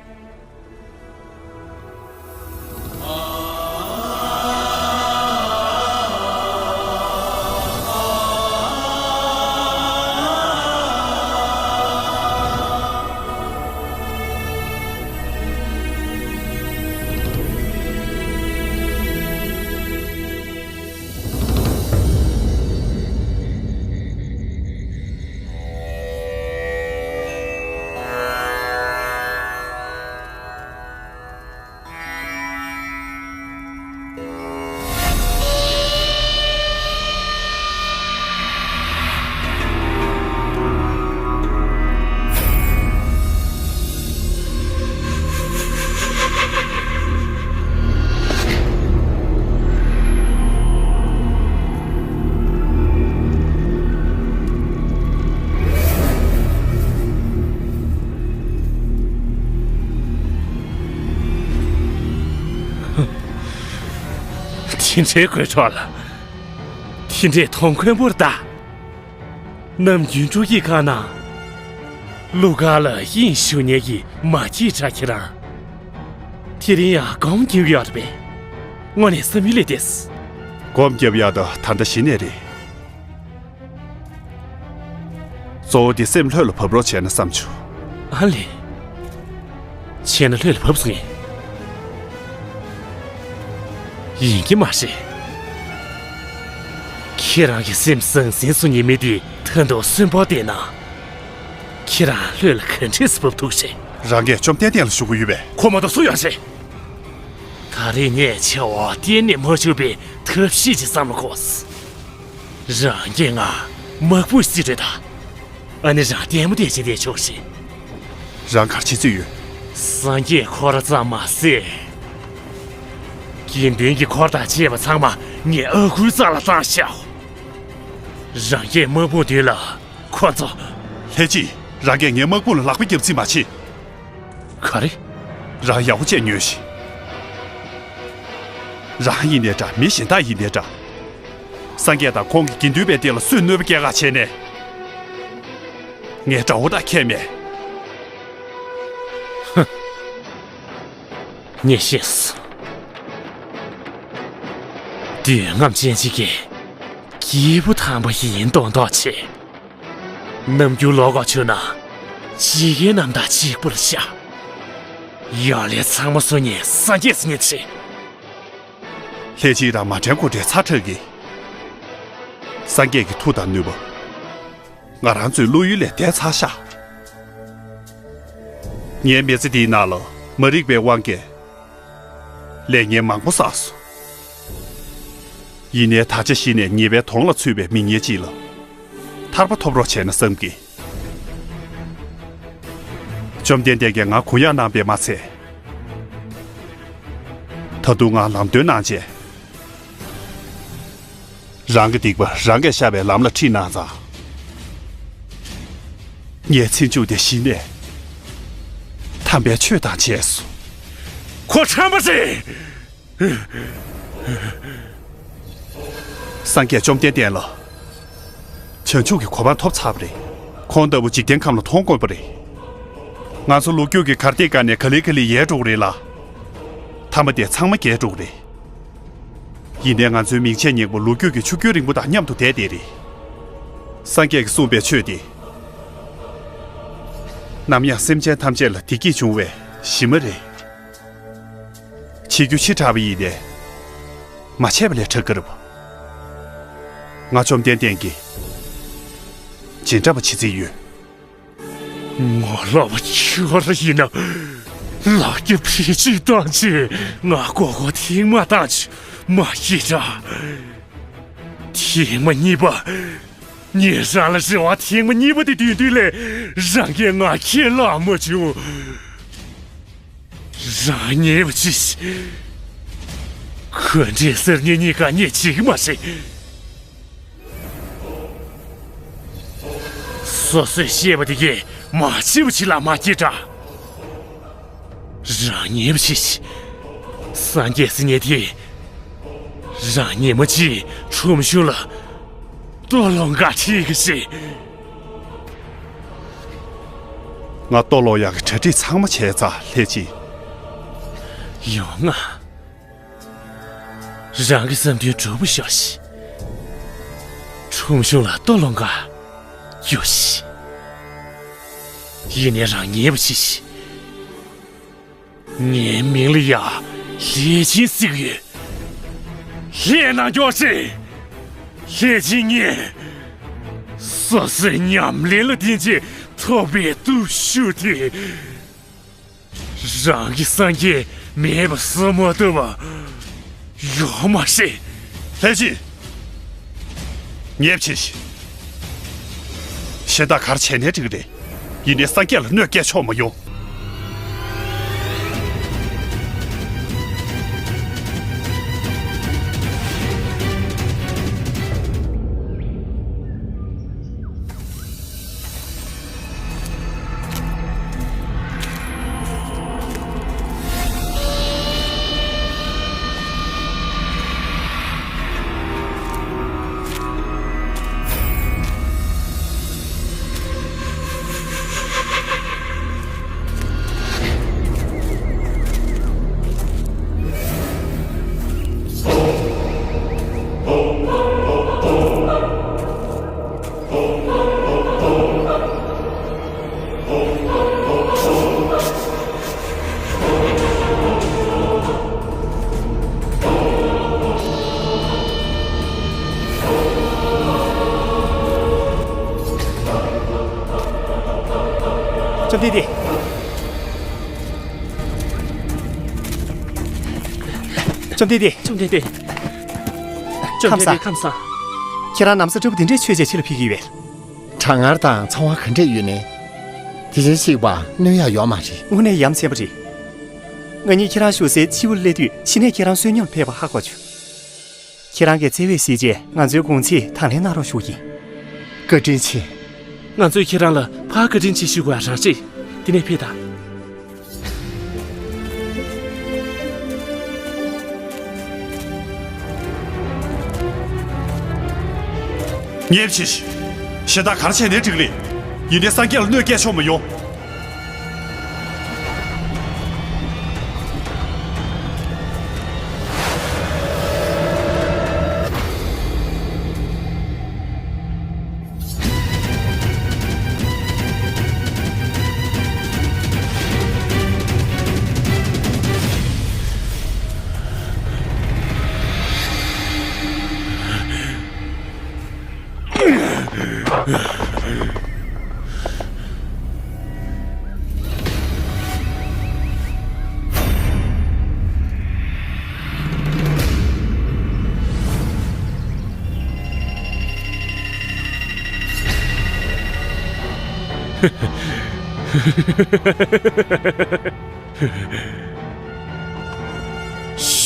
དེ་འདྲའི་དགོད་བྲོ་ལ། དེ་འདྲའི་མཐོང་དཀོན་པོར་གདའ། ནམ་རྒྱུན་སྤྲོ་སྐྱིད་ཁང་ནང་། གླུ་གར་ལ་དབྱིངས་ཞུགས་མཁན་གྱི་མ་སྐྱེས་དགྲ་ཁྱེད་རང་། དེ་རིང་ཡང་སྒོམ་རྒྱབ་ཡོད་རེད་པས། དངོས་གནས་བསམ་ཡུལ་ལས་འདས། སྒོམ་རྒྱབ་ཡག་ད་ད་ལྟ་གཞི་ནས་རེད། གཙོ་བོ་དེ་སེམས་ལྷོད་ལ་བབས་རོགས་བྱས་ན་བསམ་བྱུང་། ཨ་ལས། བྱས་ན་ལྷོད་ལ་བབས་སོང་ངས། ཡིན་གྱི་མ་རེད། ཁྱེད་རང་གི་སེམས་ཟང་ཟིང་སུ་ཉིད་མེད་དེ་ད་དུང་གསོན་པོ་བསྡད་ན། ཁྱེད་རང་ལྷོད་ལ་ག་འདྲས་སུ་བབས་ཐུབ་རེད། རང་གིས་བཅོམ་ལྡན་འདས་ལ་ཞུ་གི་ཡོད་པས། ཁོ་མ་གཏོགས་སུ་ཡོད་རེད། ད་རེས་ངས་བྱ་བ་གཏན་ནས་མ་འཆུག་པའི་ཐབས་ཤེས་ཅིག་བསམ་བློ་འཁོར། རང་གིས་ང་དམག་དཔུང་སྲིད་གྲོས་དང་། ཨ་ནི་རང་ལྟད་མོ་བལྟས་བྱས་བསྡད་ཆོག་རེད། རང་གར་བྱེད་རྩིས་ཡོད། སངས་རྒྱས་འཁོར་ཙམ་མ་ཟད། དགེ་འདུན་གྱི་འཁོར་དང་བཅས་པ་ཚང་མ་ངས་ཨ་ཁུའི་རྩ་ལ་བཏང་བཞག་རང་གིས་དམག་དཔུང་བདུན་ལ་ཁོ་ཚོ། ལྷས་ཅི། རང་གིས་ངའི་དམག་དཔུང་ལ་ལག་པ་བརྒྱབ་རྩིས་མ་བྱེད། ག་རེ། རང་ཡག་པོ་བྱས་ཉོན་ཞིག་རང་ཡིན་ནའི་འདྲ། མི་གཞན་དག་ཡིན་ནའི་འདྲ། སངས་རྒྱས་དང་ཁོང་གི་དགེ་འདུན་པའི་སྟེང་ལ་སུས་གནོད་པ་སྐྱེལ་ག་བྱས་ནས། ངའི་དགྲ་བོ་དང་ཁྱད་མེད། ངས་ཤེས་སོང་། འདོད་རྔམ་ཅན་ཅིག་གིས་སྐྱེས་བུ་དམ་པ་ཡིན་མདོག་མདོག་བྱེད། ནམ་རྒྱུན་ལོག་ག་བྱོས་ན། ཇི་སྐད་རྣམ་དག་གཅིག་པུ་ལ་བཞག། ཡང་ལས་ཚང་མ་སུ་ཉིད་སངས་རྒྱས་སུ་ཉིད་བྱེད། ལྷས་བྱིན་རང་མ་དྲན་དགོས་འདྲའི་ཚ་དྲག་གི། སངས་རྒྱས་ཀྱི་མཐུ་དང་ནུས་པ། ང་རང་ཚོའི་བློ་ཡུལ་ལས་འདས་ཚར་ཤག། ངའི་མི་ཚེ་འདིའི་ནང་ལ་མ་རིག་པའི་དབང་གིས་ལས་ངན་མང་པོ་བསགས་སོང་། ཡིན་ནའི་ད་ཆ་གཞི་ནས་ཉེས་པའི་དོང་ལ་ཚུད་པའི་མི་ངན་ཅིག་ལ་ཐར་པ་ཐོབ་རོགས་བྱས་ན་བསམ་གི། བཅོམ་ལྡན་འདས་ཀྱིས་ང་གུ་ཡངས་གནང་བས་མ་ཚད། ད་དུང་ང་ལམ་སྟོན་གནང་བྱས། རང་གི་སྡིག་པ་རང་གིས་བཤགས་པའི་ལམ་ལ་ཁྲིད་གནང་ཙང་། ངའི་ཚེ་མཇུག་དེ་གཞི་ནས་དམ་པའི་ཆོས་དང་བཅས་སོ། ཁོ་ཁྲམ་པ་རེད། སངས་རྒྱས་བཅོམ་ལྡན་འདས་ལ། བྱང་ཆུབ་ཀྱི་གོ་འཕང་ཐོབ་ཚར་བ་རེད། ཁོང་ལྟ་བུ་འཇིག་རྟེན་ཁམས་ལ་མཐོང་དགོས་པ་རེད། ང་ཚོ་ལོ་རྒྱུས་ཀྱི་གར་སྟེགས་སྒང་ནས་ག་ལེ་ག་ལེ་ཡལ་འགྲོ་གི་རེད་ལ། མཐའ་མ་དེ་ཚང་མ་རྒྱལ་འགྲོ་གི་རེད། ཡིན་ནའི་ང་ཚོའི་མིང་ཆད་སྙིང་པོ་ལོ་རྒྱུས་ཀྱི་ཆུ་རྒྱུན་རིང་པོ་དང་མཉམ་དུ་བསྡད་དེ་རེད། སངས་རྒྱས་ཀྱིས་གསུངས་པའི་ཆོས་དེ། ནམ་ཡང་སེམས་ཅན་ཐམས་ཅད་ལ་བདེ་སྐྱིད་འབྱུང་བའི་གཞི་མ་རེད། བྱེད་རྒྱུ་ཕྱི་དྲགས་པ་ཡིན་ནའི། མ་བྱས་པ་ལས་དྲག་གི་རེད་པ། ང་བཅོམ་ལྡན་འདས་ཀྱི་རྗེས་འབྲང་པ་བྱེད་རྩིས་ཡོད། ངོ་ལོག་པ་ཁྱོད་རང་ཡིན་ན། ལག་རྒྱབ་བེད་སྤྱོད་བཏང་བྱས་ང་མགོ་སྐོར་ཐེངས་མ་བཏང་བྱས་མ་སྐྱེས་དྲ། ཐེངས་མ་གཉིས་པ། ངས་རང་ལ་རེ་བ་ཐེངས་མ་གཉིས་པ་དེ་འདོན་དུས་ལས་རང་གིས་ང་ཁས་བླངས་མ་བྱུང་། རང་ཉེས་པ་ཅི། ག་འདྲའི་གསར་རྙིང་གཉིས་ཀ་ངས་བྱེད་ཀྱི་མ་རེད། སོ་སོས་བཤད་པ་དེ་གས་མ་བྱེད་པ་ཅི་ལ་མ་སྐྱེས་དྲ། རང་ཉེས་པ་ཅི། སངས་རྒྱས་ཟེར་མཁན་དེ། རང་ཉིན་མོ་གཅིག་ཁྲོམ་གཞུང་ལ་ལྟོ་སློང་ག་ཁྲིད་གི་ཞིག་ང་ལྟོ་སློང་ཡག་གི་གྲ་སྒྲིག་ཚང་མ་བྱས་ཚར་ལྷས་ཅི། ཡོང་ང་། རང་གི་བསམ་དོན་འགྲུབ་པོ་ཤོག་ཤིག་ཁྲོམ་གཞུང་ལ་ལྟོ་སློང་ག་རྒྱུགས་ཤིག་ཡིན་ནའི་རང་ཉེས་པ་ཅི་ཞིག་ངའི་མིང་ལ་ཡ་ལྷས་སྦྱིན་ཟེར་གྱི་ཡོད། ལྷས་ནང་མགྱོགས་ཤིག་ལྷས་སྦྱིན་ངས། སོ་སོའི་ཉམས་ལེན་ལ་བརྟེན་བྱས་ཐོབ་པའི་སྟོབས་ཤུགས་དེ། རང་གི་སངས་རྒྱས་མེད་པ་བཟོ་མ་ཐུབ་པ་ཡོད་མ་རེད། ལྷས་སྦྱིན། ཉེས་པ་ཆེ་ཞིག་གཞན་དག་ག་རེ་བྱས་ནའི་འགྲིག་གི་རེད། ཡིན་ནའི་སངས་རྒྱས་ལ་གནོད་སྐྱེལ་ཆོག་མ་ཡོང་། བཅོམ་ལྡན་འདས། བཅོམ་ལྡན་འདས། བཅོམ་ལྡན་འདས། བཅོམ་ལྡན་འདས། ཁམས་བཟང་། ཁམས་བཟང་། ཁྱེད་རང་ན་བཟའ་འདྲ་པོ་འདི་འདྲས་མཆོད་ཅེས་ཕྱི་ལ་ཕུལ་གྱི་ཡོད་པས། གྲང་ངར་དང་ཚ་བ་ག་འདྲས་ཡོད་ནའི། དེ་བཞིན་གཤེགས་པ་གནོད་ཡག་ཡོད་མ་རེད། དངོས་གནས་ཡ་མཚན་པ་རེད། ང་གཉིས་ཁྱེད་རང་བཞུགས་སའི་སྤྱི་བོར་སླེབས་དུས་ཕྱི་ནས་ཁྱེད་རང་བསོད་སྙོམས་ཕེབས་པ་ཧ་གོ་བྱུང་། ཁྱེད་རང་གིས་བརྩེ་བས་གཟིགས་རྗེས་ང་ཚོའི་དགོང་ཚིགས་དང་ལེན་གནང་རོགས་ཞུ་གི་ཡིན། བཀའ་དྲིན་ཆེ། ང་ཚོས་ཁྱེད་རང་ལ་ཕར་བཀའ་དྲིན་ཆེ་ཞུ་དགོས་པ་རང་རེད། དེ་ནས་ཕེབས་དང་། ཉེས་པ་བྱས་ཤིག། གཞན་དག་ག་རེ་བྱས་ནའི་འགྲིག་ལེ། ཡིན་ནའི་སངས་རྒྱས་ལ་གནོད་སྐྱེལ་ཆོག་མི་ཡོང་།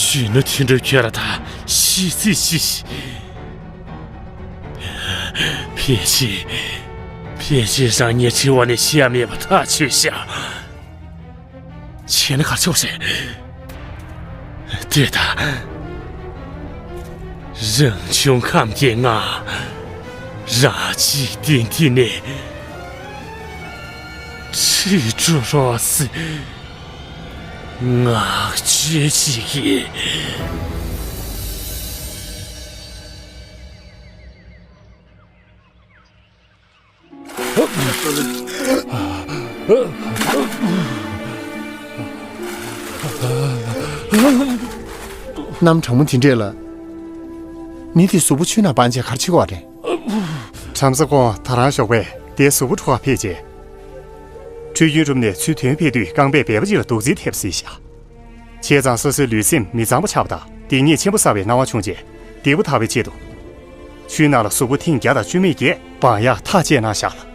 གཞོན་ནུ་དོན་གྲུབ་ཁྱོད་རང་ད་ཤི་ཚིག་ཤི། ཕལ་ཆེར། ཕལ་ཆེར་རང་ཉིད་འཆི་བ་ནས་ཤི་ཡ་མེད་པ་ཐག་ཆོད་ཤག། བྱས་ན་ག་རེ་བྱེད་དགོས་རེད། ལྟོས་དང་། རང་བྱུང་ཁམས་ཀྱིས་ང་རང་འཇིག་རྟེན་འདི་ནས་ཁྲིད་འགྲོ་རོགས་ཟེར། ངག་བཅད་ཅིག་གིས། གནམ་གྲང་མོ་དེ་འདྲས་ལ། མི་དེ་གཟུགས་པོ་ཆུའི་ནང་སྤང་བྱས་ག་རེ་བྱེད་ཀྱི་ཡོད་རེད། བྲམ་ཟེ་ཁོང་ད་རང་ཞོགས་པས་དེའི་གཟུགས་པོ་འཕྲོ་བར་ཕེབས་རྗེས། ཁྲུས་རྒྱུན་གྲུབ་ནས་ཚུར་ཐོན་ཕེབས་དུས་རྐང་པས་སྦལ་པ་ཅིག་ལ་རྡོག་རྫིས་ཐེབས་སྲིད་ཤག། བྱས་ཙང་སོ་སོའི་ལུས་སེམས་མི་གཙང་པོ་ཆགས་པ་དང་སྡིག་ཉེས་ཆེན་པོ་བསགས་པའི་སྣང་བ་བྱུང་རྗེས་སྡིག་པ་དག་པའི་ཆེད་དུ། ཆུའི་ནང་ལ་གཟུགས་པོ་ཐེངས་བརྒྱ་དང་བཅུ་མེད་བརྒྱད་སྦང་ཡག་ཐག་བཅད་གནང་བཞག་ལ།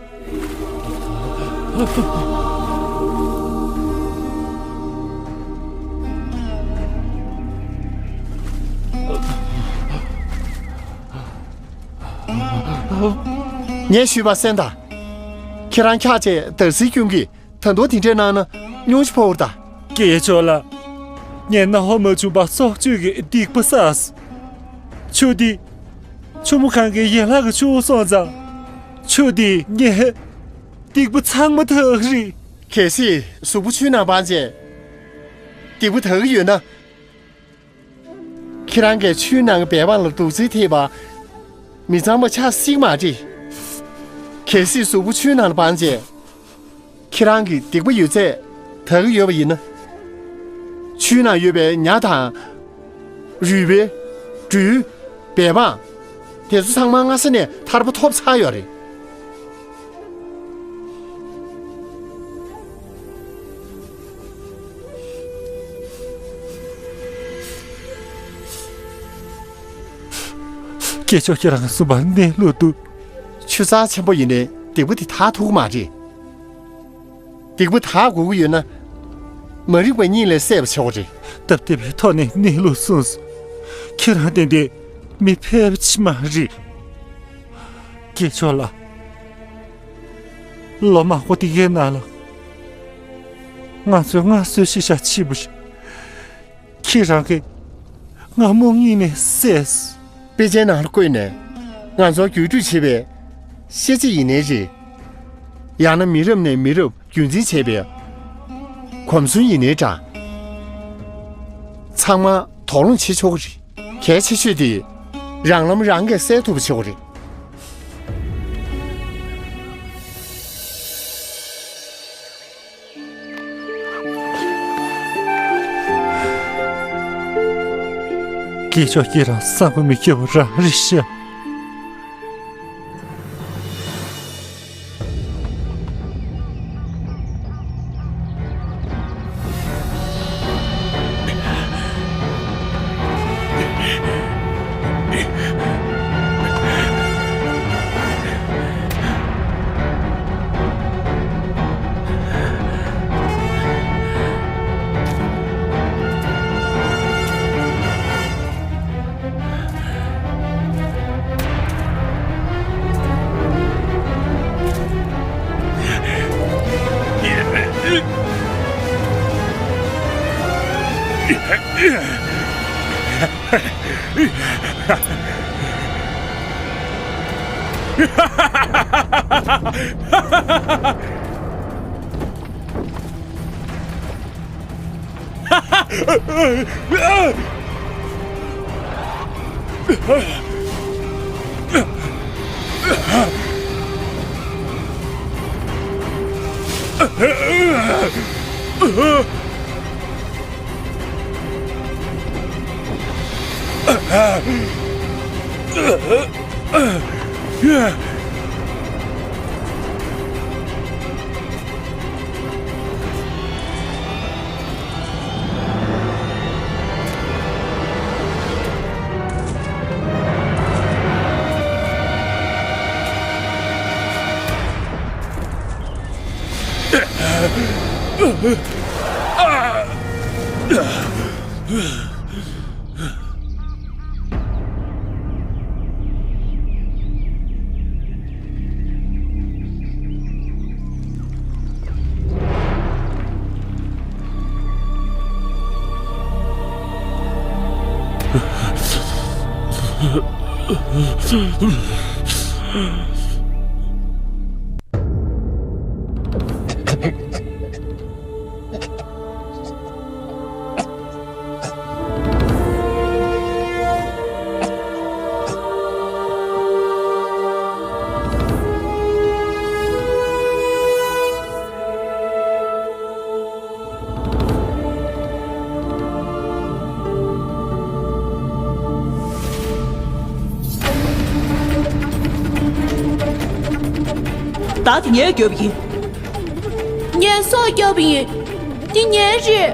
ངས་ཞུས་པ་གསན་དང་། ཁྱེད་རང་འཁྱག་བྱས་འདར་སིག་སྐྱོན་གྱིས། ད་དུང་དེ་འདྲས་གནང་ན་སྙུང་གཞི་ཕོག་རེད་ད། སྐྱེས་མཆོག་ལགས། ངས་རྣམ་པ་མ་བྱུང་བར་སྲོག་གཅོད་ཀྱི་སྡིག་པ་བསགས། ཆུ་འདི། ཆུ་མོ་གངྒཱའི་ཡན་ལག་གི་ཆུ་བོ་སོང་ཙང་། ཆུ་འདིས་ངའི་སྡིག་པ་ཚང་མ་དག་རེད། གལ་སྲིད་གཟུགས་པོ་ཆུའི་ནང་སྤངས་བྱས། སྡིག་པ་དག་གི་ཡོད་ན། ཁྱེད་རང་གིས་ཆུའི་ནང་གི་སྦལ་པ་ལ་རྡོག་རྫིས་ཐེབས་པ། མི་གཙང་མ་ཆགས་སྲིད་མ་རེད། གལ་སྲིད་གཟུགས་པོ་ཆུའི་ནང་ལ་སྤངས་བྱས། ཁྱེད་རང་གི་སྡིག་པ་ཡོད་ཚད་དག་གི་ཡོད་པ་ཡིན་ན། ཆུའི་ནང་ཡོད་པའི་ཉ་དང་། རུས་སྦལ། སྦྲུལ། སྦལ་པ། དེ་ཚོ་ཚང་མ་སྔ་ས་ནས་ཐར་པ་ཐོབ་ཚར་ཡོད་རེད། སྐྱེས་མཆོག་ཁྱེད་རང་གསུངས་པ་གནས་ལུགས་འདུག། ཆུ་རྩ་ཆེན་པོ་ཡིན་ནའི་སྡིག་པ་དེ་དག་ཐུབ་ཀྱི་མ་རེད། སྡིག་པ་དག་དགོས་ཀྱི་ཡོད་ན། མ་རིག་པ་གཉིད་ལས་སད་པ་བྱེད་དགོས་རེད། སྟབས་བདེ་བའི་ཐོག་ནས་གནས་ལུགས་གསུངས་སོང་། ཁྱེད་རང་ཏན་ཏན་མི་ཕལ་པ་ཅིག་མ་རེད། སྐྱེས་མཆོག་ལགས། ལོ་མང་པོ་དེ་གའི་ནང་ལ། ང་ཚོས་སྔར་སྲོལ་ཤེས་བྱ་ཆེན་པོ་ཞིག་ཁྱེད་རང་གིས་ང་རྨོངས་གཉིད་ནས་བསད། དཔེ་ཆའི་ནང་ལ་བཀོད་ནས་ང་ཚོར་བརྒྱུད་སྤྲོད་བྱེད་པའི་ཤེས་བྱ་ཡིན་ནའི་རེད། ཡང་ན་མི་རབས་ནས་མི་རབས་རྒྱུན་འཛིན་བྱས་པའི་གོམས་སྲོལ་ཡིན་ནའི་འདྲ། ཚང་མ་དོགས་སློང་བྱེད་ཆོག་གི་རེད། གལ་ཆེ་ཤོས་དེ་རང་ལམ་རང་གིས་སེལ་ཐུབ་པ་བྱེད་དགོས་རེད། སྐྱེས་མཆོག་ཁྱེད་རང་བསམ་གྱིས་མི་ཁྱབ་པ་རང་རེད་ཤག། བདག་གིས་ངས་བསྐྱབས་པ་ཡིན། ངས་སྲོག་བསྐྱབས་པ་ཡིན། འདི་ངའི་རེད།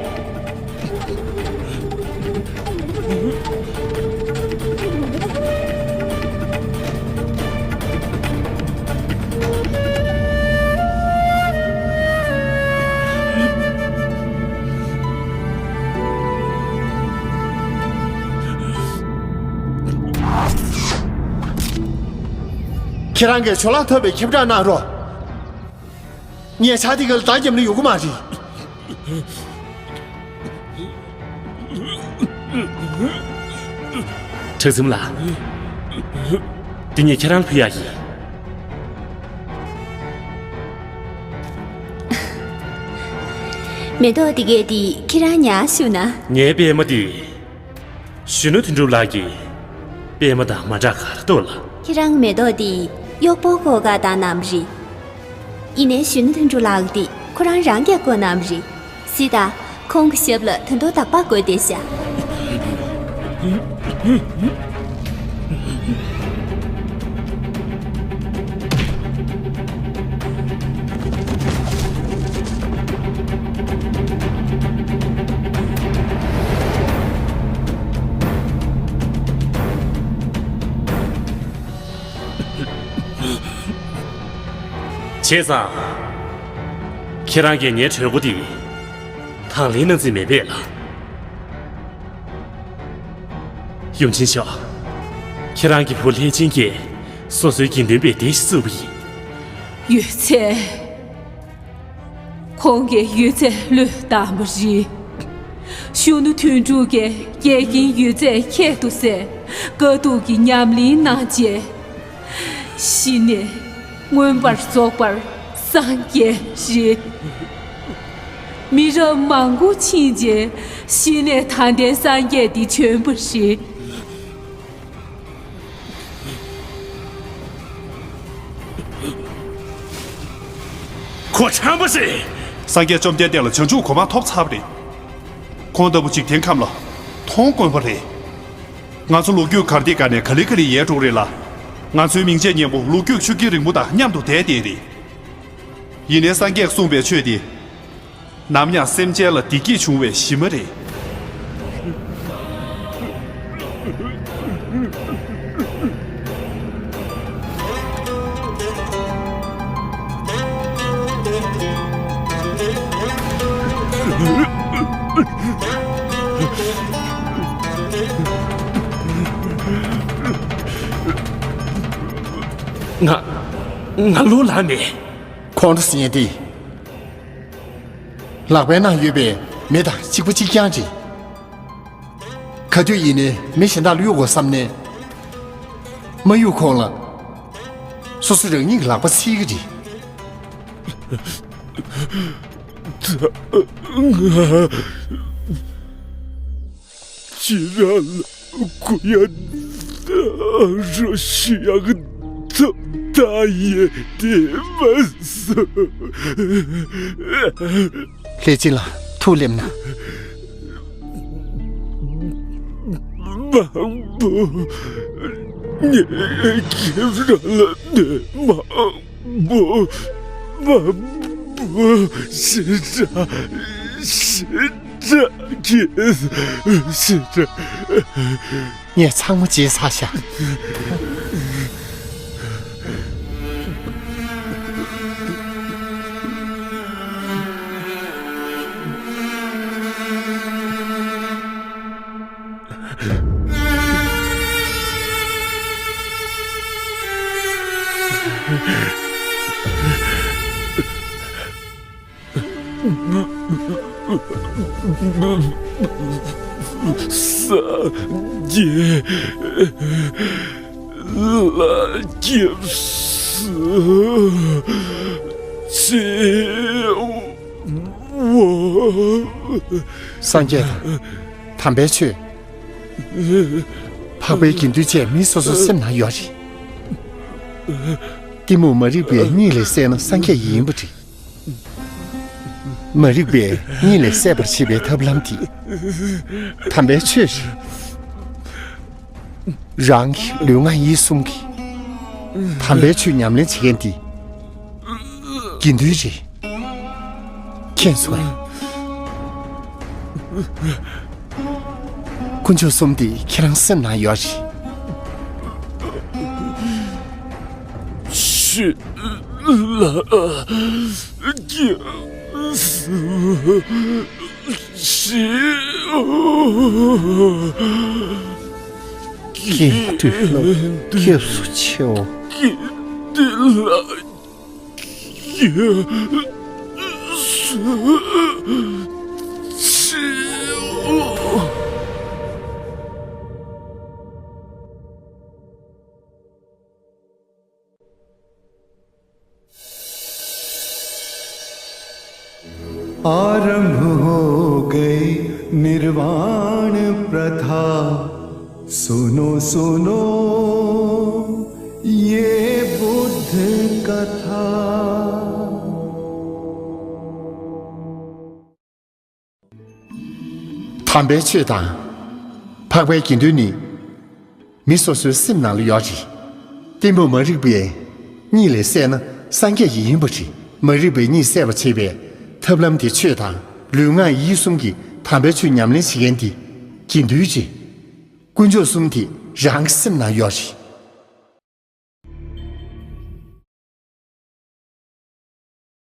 ཁྱེད་རང་གིས་ཇོ་ལགས་ཐོབ་པའི་ཁྱབ་བསྒྲགས་གནང་རོགས། ངས་ཇ་དེ་ག་ལ་བརྡ་བརྒྱབ་ན་ཡོང་གི་མ་རེད། ཁྲག་འཛུམ་ལགས། འདི་ངས་ཁྱེད་རང་ལ་ཕུལ་ཡག་ཡིན། མེ་ཏོག་འདི་གས་འདི་ཁྱེད་རང་ཉར་བཞག་ན། ངའི་པད་མ་འདི། གཞོན་ནུ་དོན་གྲུབ་ལགས་ཀྱི་པད་མ་དང་མ་འདྲ་ག་རེ་འདུག་ལགས། ཁྱེད་རང་མེ་ཏོག་འདི་གཡོག་པོ་བསྐོ་ག་བཏང་གནང་བ་རེད། ཡིན་ནའི་གཞོན་ནུ་དོན་གྲུབ་ལགས་འདི་ཁོ་རང་རང་གིས་བསྐོ་གནང་བ་རེད། གཟིགས་དང་། ཁོང་གི་ཞབས་ལ་ད་དུང་དག་པ་བསྐོས་བསྡད་ཤག། བྱས་ཙང་། ཁྱེད་རང་གིས་ངའི་གྲོས་འགོ་འདི་དང་ལེན་གནང་རྩིས་མེད་པས་ལགས། ཡུམ་ཆེན་མཆོག། ཁྱེད་རང་གི་བུ་ལྷས་བྱིན་གྱིས་སོ་སོའི་དགེ་འདུན་པའི་སྡེ་ཞིག་བཙུགས་པ་ཡིན། ཡོད་ཚད། ཁོང་གིས་ཡོད་ཚད་བློས་བཏང་བ་རེད། གཞོན་ནུ་དོན་གྲུབ་ཀྱིས་འགལ་རྐྱེན་ཡོད་ཚད་ཁྱད་དུ་བསད། དཀའ་སྡུག་གི་ཉམས་ལེན་གནང་རྗེས། གཞི་ནས་མངོན་པར་རྫོགས་པར་སངས་རྒྱས་རེད། མི་རབས་མང་པོ་ཕྱིན་རྗེས་གཞི་ནས་དང་ལྡན་སངས་རྒྱས་འདི་བྱོན་པ་རེད། ཁོ་ཁྲམ་པ་རེད། སངས་རྒྱས་བཅོམ་ལྡན་འདས་ལ་བྱང་ཆུབ་གོ་འཕང་ཐོབ་ཚར་བ་རེད། ཁོང་ལྟ་བུ་འཇིག་རྟེན་ཁམས་ལ་མཐོང་དཀོན་པ་རེད། ང་ཚོ་ལོ་རྒྱུས་གར་སྟེགས་སྒང་ནས་ག་ལེ་ག་ལེ་ཡལ་འགྲོ་གི་རེད་ལ། ང་ཚོའི་མིང་ཆད་སྙན་པོ་ལོ་རྒྱུས་ཆུ་རྐྱེན་རིང་པོ་དང་མཉམ་དུ་བསྡད་བསྡད་རེད། ཡིན་ནའི་སངས་རྒྱས་གསུངས་པའི་ཆོས་འདི། ནམ་ཡང་སེམས་ཅན་ལ་བདེ་སྐྱིད་འབྱུང་བའི་གཞི་མ་རེད། ང་ང་ལོ་ལ་མེད། ཁོང་ཁྲོ་ཟིན་ཡས་དེ། ལག་པའི་ནང་ཡོད་པའི་མེ་དང་གཅིག་པ་གཅིག་རྐྱང་རེད། ག་དུས་ཡིན་ནའི་མེ་གཞན་དག་ལ་གཡུག་དགོས་བསམ་ནས། མ་གཡུག་ཁོང་ལ། སོ་སོ་རང་ཉིད་ཀྱི་ལག་པ་འཚིག་གི་རེད། ད་ང་ཁྱེད་རང་ལ་གུ་ཡངས་རོགས་ཞུ་ཡག་ཐོབ་ཐང་ཡོད་དེ་མ་སོང་། ལྷས་སྦྱིན་ལགས། ཐུགས་སླེབས་ན། མང་པོ། ངས་ཁྱེད་རང་ལ་གནོད་མང་པོ། མང་པོ་ཞེ་དྲག་ཞེ་དྲག་གིས་ཞེ་དྲག་ངས་ཚང་མ་བརྗེད་ཚར་ཤག་སངས་རྒྱས་ལ་སྐྱབས་སུ་མཆིའོ། སངས་རྒྱས་དང་། དམ་པའི་ཆོས། འཕགས་པའི་དགེ་འདུན་བཅས་མི་སོ་སོའི་སེམས་ནང་ཡོད་རེད། གཏི་མུག་མ་རིག་པའི་གཉིད་ལས་སད་ན་སངས་རྒྱས་ཡིན་པ་རེད། མ་རིག་པའི་གཉིད་ལས་སད་པར་བྱེད་པའི་ཐབས་ལམ་དེ་དམ་པའི་ཆོས་རེད། རང་གི་ལུས་ངག་ཡིད་གསུམ་གྱིས་དམ་པའི་ཆོས་ཉམས་ལེན་བྱེད་མཁན་དེ་དགེ་འདུན་རེད། མཁྱེན་སོང་ངས། དཀོན་མཆོག་གསུམ་དེ་ཁྱེད་རང་སེམས་ནང་ཡོད་རེད། ཁྱེད་ལ་སྐྱབས་སུ་མཆིའོ། དགེ་འདུན་ལ་སྐྱབས་སུ་མཆིའོ། དགེ་འདུན་ལ་སྐྱབས་སུ་མཆིའོ། आरंभ हो गई निर्वाण प्रथा। सुनो सुनो ये बुद्ध कथा। དམ་པའི་ཆོས་དང་། འཕགས་པའི་དགེ་འདུན་ནི་མི་སོ་སོའི་སེམས་ནང་ལ་ཡོད་རེད། གཏི་མུག་མ་རིག་པའི་གཉིད་ལས་སད་ན་སངས་རྒྱས་ཡིན་པ་རེད། མ་རིག་པའི་གཉིད་སད་པར་བྱེད་པའི་ཐབས་ལམ་དེ་ཆོས་དང་ལུས་ངག་ཡིད་གསུམ་གྱི་དམ་པའི་ཆོས་ཉམས་ལེན་བྱེད་མཁན་དེ་དགེ་འདུན་རེད། དཀོན་མཆོག་གསུམ་དེ་རང་གི་སེམས་ནང་ཡོད་རེད།